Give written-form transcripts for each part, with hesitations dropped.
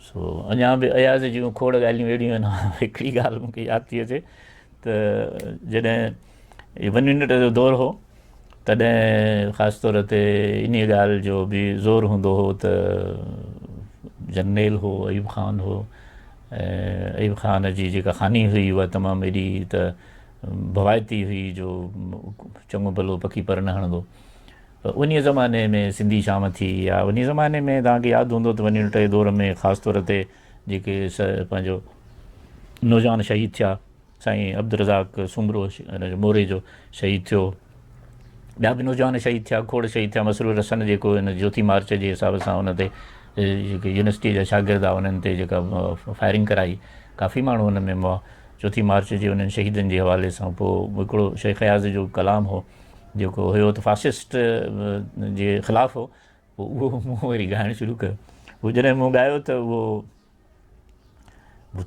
سو اڃا به اياز جون کوڙ ڳالهيون اهڙيون آهن. هڪڙي ڳالهه مون کي ياد ٿي اچي ته جڏهن ون يونٽ جو دور هو تڏهن خاص طور تي انهيء ڳالهه جو به زور هوندو هو ته جرنيل هو ايوب خان هو ۽ ايوب خان جي جيڪا خاني هئي اها تمام ايڏي ته ڀوائتي هئي جو چڱو ڀلو پکي پر نه هڻندو. پر انهيء زماني ۾ سنڌي شام ٿي يا انهيء زماني ۾ توهان کي ياد هوندو ته ون يونٽ جي دور ۾ خاص طور تي جيڪي پنهنجو نوجوان شهيد ٿيا، سائين عبدالرزاق سومرو ان جو موري جو شهيد ٿيو، ٻيا به نوجوان شهيد ٿيا، کوڙ شهيد ٿيا، مسرور حسن جيڪو ان جوتي مارچ جي حساب سان ان تي جيڪي يونيورسٽي جا شاگرد هئا انهن تي جيڪا فائرنگ ڪرائي، ڪافي ماڻهو ان ۾ مئا. چوٿين مارچ جي انهن شهيدن جي حوالي سان پوء هڪڙو شيخ اياز جو ڪلام هو جيڪو هيو ته فاشسٽ جي خلاف هو، پوء اهو مون وري ڳائڻ شروع ڪيو. هو جڏهن مون ڳايو ته اهو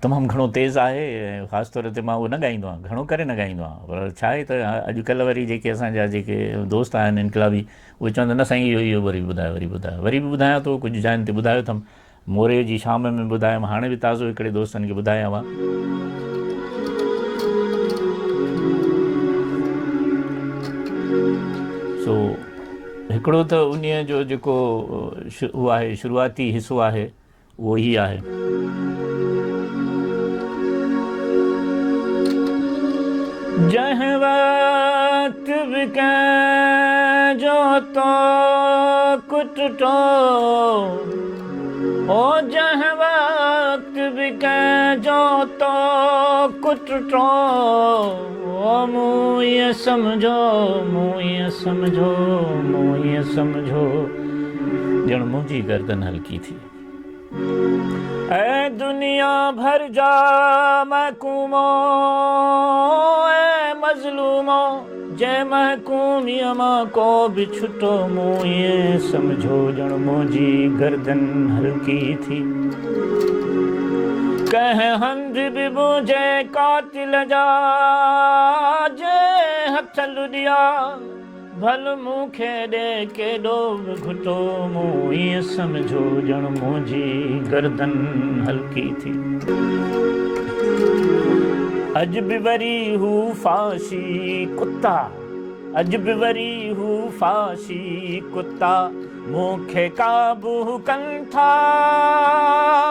تمام گهڻو تيز آهي ۽ خاص طور تي مان اهو نه ڳائيندو آهيان، گهڻو ڪري نه ڳائيندو آهيان، پر ڇا آهي ته اڄڪلهه وري جيڪي اسان جا جيڪي دوست آهن انقلابي اهي چون ٿا نه سائين اهو اهو وري ٻڌايو وري ٻڌايو، وري به ٻڌايان ٿو، ڪجهه جاين تي ٻڌايو اٿم، موري جي شام ۾ ٻڌايم، هاڻي به تازو هڪڙي دوستن کي ٻڌايان ها. سو هڪڙو ته انهيء جو جيڪو هو آهي شروعاتي حصو آهي اهو هي آهي. جنهن وقت به ڪنهن جو طوق ٽٽو، او جنهن وقت به ڪنهن جو طوق ٽٽو، مون ائين سمجهو، مون ائين سمجهو، مون ائين سمجهو، ڄڻ منهنجي گردن هلڪي ٿي. اي دنيا ڀر جا محڪومو، اي مظلومو، جنهن محڪوميء مان ڪو به ڇٽو، مون ائين سمجهو ڄڻ منهنجي گردن هلڪي ٿي. ڪنهن هنڌ به منهنجي قاتل جا جي هٿ لڏيا، ڀل مون کي ڏي ڪيڏو به گهٽو، مون ائين سمجهو ڄڻ منهنجي گردن هلڪي ٿي. اڄ به وري هو فاشي ڪتا، اڄ به وري هو فاشي ڪتا، مون کي قابو ڪن ٿا،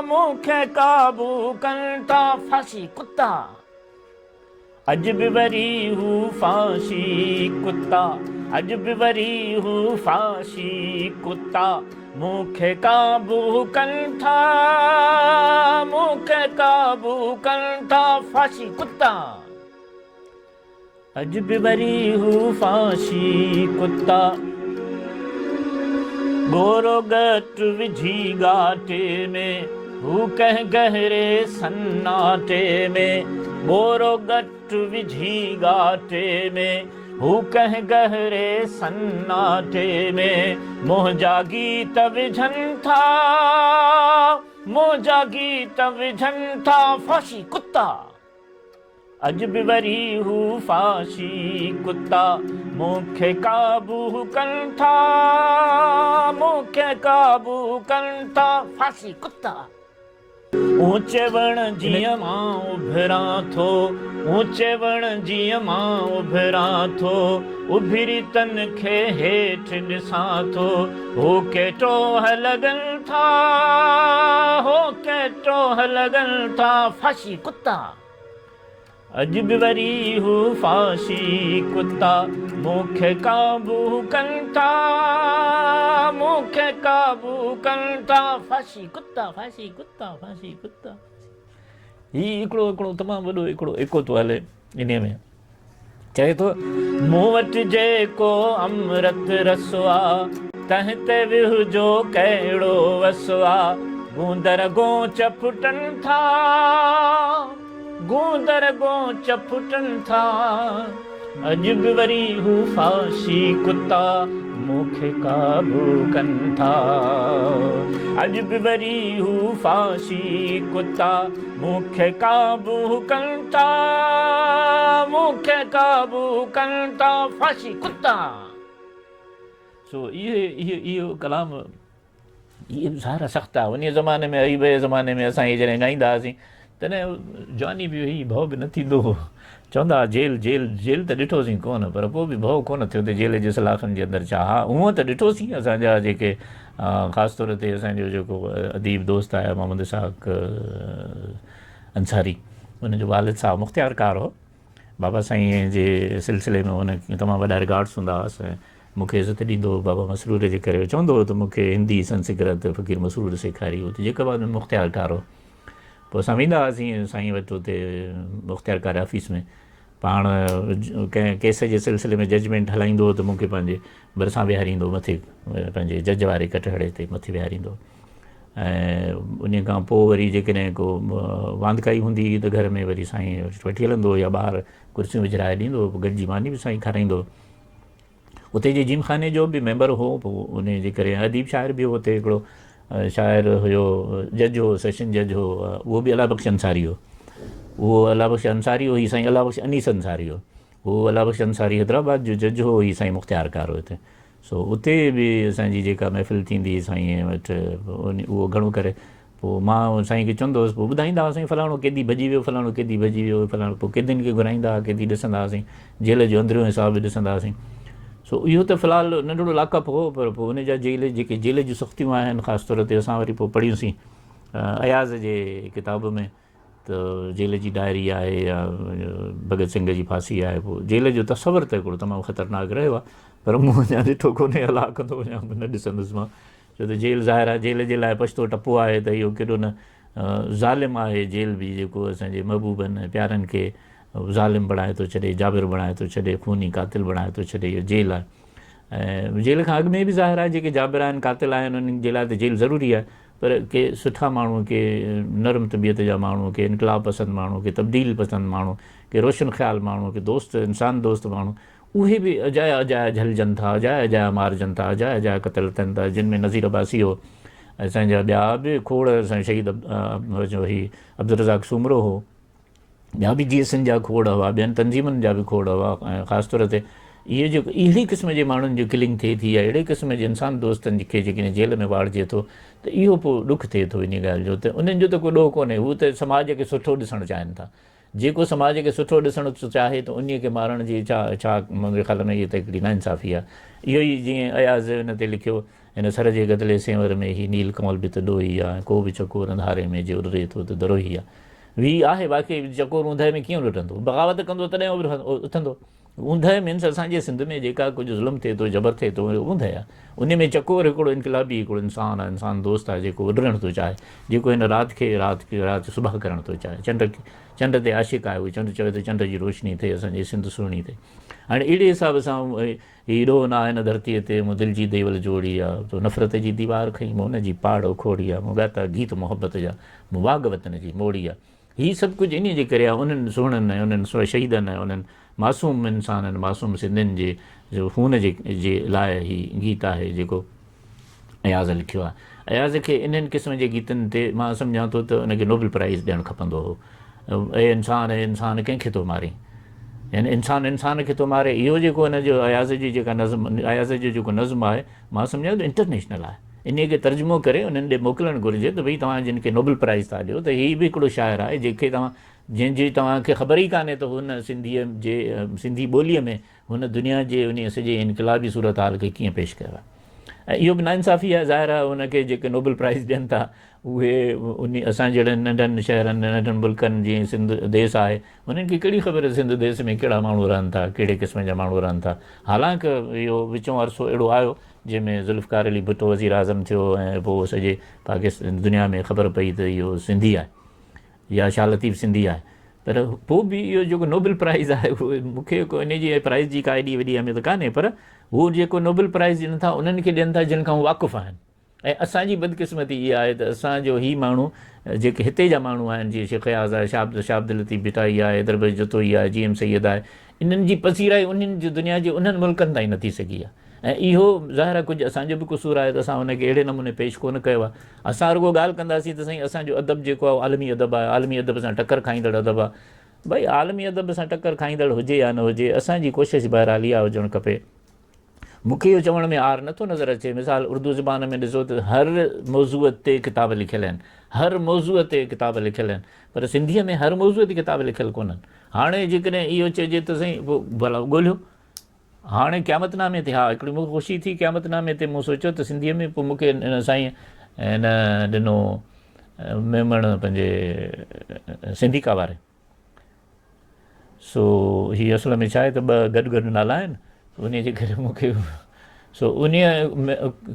مون کي قابو ڪن ٿا فاشي ڪتا. اڄ به وري هو فاشي ڪتا، اڄ به وري هو فاشي ڪتا، مون کي قابو ڪن ٿا، مون کي قابو ڪن ٿا فاشي ڪتا. اڄ به وري هو فاشي ڪتا. ڳورو ڳٽ وجهي ڳاٽي ۾، هو ڪنهن گهري سناٽي ۾. ڳورو ڳٽ وجهي ڳاٽي ۾، هو ڪنهن گهري سناٽي ۾. منهنجا گيت وجهن ٿا، منهنجا گيت وجهن ٿا فاشي ڪتا. اڄ به وري هو فاشي ڪتا مون کي قابو ڪن ٿا، مون کي قابو ڪن ٿا فاشي ڪتا. اوچي وڻ جيئن مان اڀران ٿو، اوچي وڻ جيئن مان اڀران ٿو، اڀري تن کي هيٺ ڏسان ٿو، هو ڪي ٽوهه لڳن ٿا، هو ڪي ٽوهه لڳن ٿا فاشي ڪتا. اڄ به وري هو فاشي ڪتا مون کي قابو ڪن ٿا، مون کي قابو ڪن ٿا فاشي ڪتا، فاشي ڪتا، فاشي ڪتا. هي هڪڙو هڪڙو تمام وڏو هڪڙو ايڪو ٿو هلي انهيء ۾ چئي ٿو. مون وٽ جيڪو امرت رس آ، تنهن تي ويهه جو ڪهڙو وس آ. گوندر گونچ ڦٽن ٿا، گوندر گونچ ڦٽن ٿا. اڄ به وري هو فاشي ڪتا مون کي قابو ڪن ٿا. اڄ به وري هو فاشي ڪتا مون کي قابو ڪن ٿا، مون کي قابو ڪن ٿا فاشي ڪتا. سو اهي اهو ڪلام. اهي به ظاهر آهي سخت آهي. انهيء زماني ۾ ايوب جي زماني ۾ اسان اهي جڏهن ڳائيندا هئاسين تڏهن جواني به هئي، ڀؤ به نه ٿيندو هو. چوندا هئا جيل جيل جيل ته ڏٺوسين ڪونه پر پوء به ڀؤ ڪونه ٿيو ته جيل جي سلاخن جي اندر ڇا. ها هونء ته ڏٺوسين اسان جا جيڪي خاص طور تي اسان جو جيڪو اديب دوست آهي محمد اسحاق انصاري ان جو والد صاحب مختيارڪار هو. بابا سائين جي سلسلي ۾ هن کي تمام وڏا رگارڊس هوندا هئس ۽ مون کي عزت ڏيندو هو بابا مسرور جي ڪري چوندو هو ته مون کي هندي سنسڪرت فقير مسرور سيکاري هو ته جيڪب آباد ۾ مختيارڪار هو پوء اسان ويندا هئاسين سائين وٽ اتي مختيارڪار آفيس ۾ پاڻ ڪنهن ڪيس جي سلسلي ۾ ججمينٽ هلائيندو هو ته مون کي پنهنجي ڀرسان ويهاريندو مٿي پنهنجي جج واري ڪٽهڙي تي مٿي ويهاريندو ۽ انهيء کان پوء وري جيڪڏهن ڪو واندڪائي هوندي هئي ته گهر ۾ وري سائين وٺي هلندو هو يا ٻاهر ڪرسيون وجهرائي ڏيندو هو، پوء گڏجي ماني به سائين کارائيندو هو. اتي جي جيم خاني جو به ميمبر هو، پوء انهيء جي ڪري اديب شاعر به هو، اتي هڪڙو شاعر هيو، جج هو، سيشن جج هو، اهو به الله بخش انصاري هو. اهو الله بخش انصاري هو، هي سائين الله بخش انيس انصاري هو. هو الله بخش انصاري حيدرآباد جو جج هو، هي سائين مختيارڪار هو اتي. سو اتي به اسان جي جيڪا محفل ٿيندي هئي سائينء وٽ اهو گهڻو ڪري پوء مان سائين کي چوندو هوس پوء ٻڌائيندا هئا سائين فلاڻو قيدي ڀڄي ويو فلاڻو قيدي ڀڄي ويو فلاڻو پوء قيدين کي گهرائيندا هئا قيدي ڏسندا هئاسين جيل جو اندريون حساب به ڏسندا هئاسين سو اهو ته في الحال ننڍڙو لاڪ اپ هو پر پوء ان جا جيل جيڪي جيل جون سختيون آهن خاص طور تي اسان وري پوء پڙهيونسين اياز جي ڪتاب ۾ ته جيل جي ڊائري آهي يا ڀڳت سنگهه جي ڦاسي آهي پوء جيل جو تصور ته هڪڙو تمام خطرناڪ رهيو آهي پر مون اڃا ڏٺو ڪونهي الله ڪندو اڃا نه ڏسندس مان ڇو ته جيل ظاهر آهي جيل جي لاء پشتو ٽپو آهي ته اهو ڪيڏو نه ظالم آهي جيل به جيڪو اسان جي محبوبن ۽ پيارن کي ظالم بڻائي ٿو ڇڏي جابر بڻائي ٿو ڇڏي خوني قاتل بڻائي ٿو ڇڏي اهو جيل آهي ۽ جيل کان اڳ ۾ به ظاهر آهي جيڪي جابر آهن قاتل آهن انهن جي لاء ته جيل ضروري آهي پر ڪي سٺا ماڻهو، ڪي نرم طبيعت جا ماڻهو، ڪي انقلاب پسند ماڻهو، ڪي تبديل پسند ماڻهو، ڪي روشن خيال ماڻهو، ڪي دوست انسان دوست ماڻهو، اهي به اجايا اجايا جهلجن ٿا، اجايا اجايا مارجن ٿا، اجايا اجايا قتل ٿين ٿا، جن ۾ نذير عباسي هو، اسان جا ٻيا به کوڙ اسان شهيد جو هي عبدالرزاق سومرو هو. ٻيا به جي ايس اين جا کوڙ هئا، ٻين تنظيمن جا به کوڙ هئا ۽ خاص طور تي اهي جيڪو اهڙي قسم جي ماڻهن جي ڪلنگ ٿئي ٿي يا اهڙي قسم جي انسان دوستن کي جيڪڏهن جيل ۾ واڙجي ٿو ته اهو پوء ڏک ٿئي ٿو انهي ڳالهه جو ته انهن جو ته ڪو ڏوهه ڪونهي هو ته سماج کي سٺو ڏسڻ چاهين ٿا جيڪو سماج کي سٺو ڏسڻ ٿو چاهي ته انهي کي مارڻ جي ڇا ڇا منهنجي خيال ۾ اهي ته هڪڙي ناانصافي آهي اهو ئي جيئن اياز ان تي لکيو هن سر جي گدلي سينور ۾ هي نيل ڪنول به ته ڏوهي آهي ڪو به چڪور انڌاري ۾ جي اڏري ٿو ته دروهي آهي وي آهي واقعي چڪور اوندهه ۾ ڪيئن لٽندو؟ بغاوت ڪندو تڏهن اٿندو. اوندهه مينس اسان جي سنڌ ۾ جيڪا ڪجهه ظلم ٿئي ٿو جبر ٿئي ٿو اهو اوندهه آهي. ان ۾ چڪور هڪڙو انقلابي هڪڙو انسان آهي انسان دوست آهي جيڪو اڏرڻ ٿو چاهي جيڪو هن رات کي رات رات صبح ڪرڻ ٿو چاهي چنڊ چنڊ تي عاشق آهي اهو چنڊ چوي ٿو چنڊ جي روشني ٿئي اسان جي سنڌ سهڻي ٿئي هاڻي اهڙي حساب سان هي ڏوهه نه آهي هن ڌرتيء تي، مون دل جي ديول جوڙي آ. تو نفرت جي ديوار کنئي، مون ان جي پاڙ اکوڙي آ. مون ڳاتا گيت محبت جا، مون واڳ وطن جي موڙي آ. هي سڀ ڪجهه انهيء جي ڪري آ، انهن سهڻن ۽ انهن شهيدن ۽ انهن معصوم انسانن، معصوم سنڌين جي خون جي جي لاء هي گيت آهي، جيڪو اياز لکيو آهي. اياز کي انهن قسم جي گيتن تي مان سمجهان ٿو ته ان کي نوبل پرائيز ڏيڻ کپندو هو. اي انسان اي انسان ڪنهن کي ٿو مارين؟ يعني انسان انسان کي ٿو ماري. اهو جيڪو ان جو اياز جي جيڪا نظم اياز جو جيڪو نظم آهي مان سمجهان ٿو انٽرنيشنل آهي. انهيء کي ترجمو ڪري انهن ڏي موڪلڻ گهرجي ته ڀئي توهان جن کي نوبل پرائيز ٿا ڏيو ته هي به هڪڙو شاعر آهي جنهن کي توهان جنهن جي توهان کي خبر ئي ڪانهي ته هن سنڌيء جي سنڌي ٻوليء ۾ هن دنيا جي انهيء سڄي انقلابي صورتحال کي ڪيئن پيش ڪيو آهي ۽ اهو به ناانصافي آهي ظاهر آهي ان کي جيڪي نوبل پرائز ڏين ٿا اهي انهي اسان جهڙن ننڍن شهرن ننڍن ملڪن جيئن سنڌ ديس آهي انهن کي ڪهڙي خبر سنڌ ديس ۾ ڪهڙا ماڻهو رهن ٿا ڪهڙي قسم جا ماڻهو رهن ٿا حالانڪ اهو وچون عرصو اهڙو آيو جنهن ۾ ذوالفقار علي ڀٽو وزير اعظم ٿيو ۽ پوء سڄي پاڪستان دنيا ۾ خبر پئي ته اهو سنڌي آهي يا شاهه لطيف سنڌي آهي پر پوء به اهو جيڪو نوبل پرائز آهي اهو مون کي ڪو ان جي پرائز جي ڪا ايڏي وڏي اهميت ڪانهي پر هو جيڪو نوبل پرائز ڏين ٿا انهن کي ڏين ٿا جن کان هو واقف آهن ۽ اسان جي بدقسمتي اها آهي ته اسان جو هي ماڻهو جيڪي هتي جا ماڻهو آهن جيئن شيخ اياز آهي شاهه عبداللطيف ڀٽائي آهي حيدر بخش جتوئي آهي جي ايم سيد آهي انهن جي پذيرائي انهن جي دنيا جي انهن ملڪن تائين نه ٿي سگهي آهي ۽ اهو ظاهر آهي ڪجهه اسان جو به قصور آهي ته اسان ان کي اهڙي نموني پيش ڪونه ڪيو آهي. اسان رڳو ڳالهه ڪنداسين ته سائين اسان جو ادب جيڪو آهي اهو عالمي ادب آهي، عالمي ادب سان ٽڪر کائيندڙ ادب آهي. ڀئي عالمي ادب سان ٽڪر کائيندڙ هجي يا نه هجي اسان جي ڪوشش بهرحال اها هجڻ کپي. مون کي اهو چوڻ ۾ عار نٿو نظر اچي. مثال اردو زبان ۾ ڏسو ته هر موضوع تي ڪتاب لکيل آهن، هر موضوع تي ڪتاب لکيل آهن، پر سنڌيء ۾ هر موضوع تي ڪتاب لکيل ڪونهن. هاڻي جيڪڏهن اهو چئجي ته سائين پوء ڀلا ڳولهيو. هاڻي قيامت نامي تي ها هڪڙي مون کي خوشي ٿي قيامت نامي تي مون سوچيو ته سنڌيء ۾ پوء مون کي هن سائين هن ڏنو ميمڻ پنهنجي سنڌيڪا واري. سو هي اصل ۾ ڇا آهي ته ٻه گڏ گڏ نالا آهن انهي جي ڪري مون کي سو انهي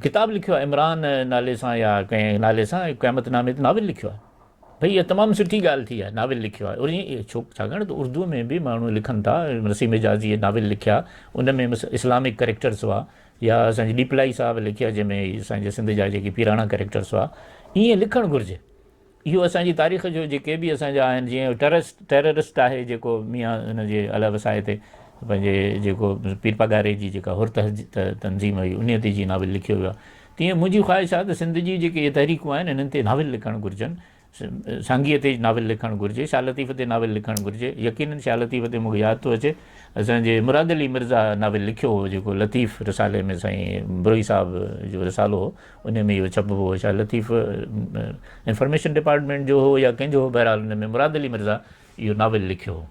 ڪتاب لکيو آهي عمران نالي سان يا ڪنهن نالي سان قيامت نامي تي ناول لکيو آهي ڀئي اها تمام سٺي ڳالهه ٿي آهي ناول لکيو آهي انهي ڇو ڇاڪاڻ ته اردو ۾ به ماڻهو لکن ٿا نسيم اعجازي ناول لکيا ان ۾ اسلامڪ ڪريڪٽرس هئا يا اسان جي ڏيپلائي صاحب لکيا جنهن ۾ اسان جي سنڌ جا جيڪي پيراڻا ڪريڪٽرس هئا ائين لکڻ گهرجي اهو اسان جي تاريخ جو جيڪي به اسان جا آهن جيئن ٽرسٽ ٽيررسٽ آهي جيڪو ميان ان جي الله وسائي تي پنهنجي جيڪو پير پاڳاري جي جيڪا حر تنظيم هئي انهي تي جيئن ناول لکيو ويو آهي تيئن منهنجي خواهش آهي ته سنڌ جي جيڪي اهي تحريڪون آهن انهن تي ناول لکڻ گهرجن سانگيء تي ناول لکڻ گهرجي شاهه لطيف تي ناول لکڻ گهرجي يقينن شاهه لطيف تي مون کي ياد ٿو اچي اسان جي مراد علي مرزا ناول لکيو هو جيڪو لطيف رسالي ۾ سائين بروهي صاحب جو رسالو هو ان ۾ اهو ڇپبو هو شاهه لطيف انفارميشن ڊپارٽمينٽ جو هو يا ڪنهن جو هو بهرحال ان ۾ مراد علي مرزا اهو ناول لکيو هو.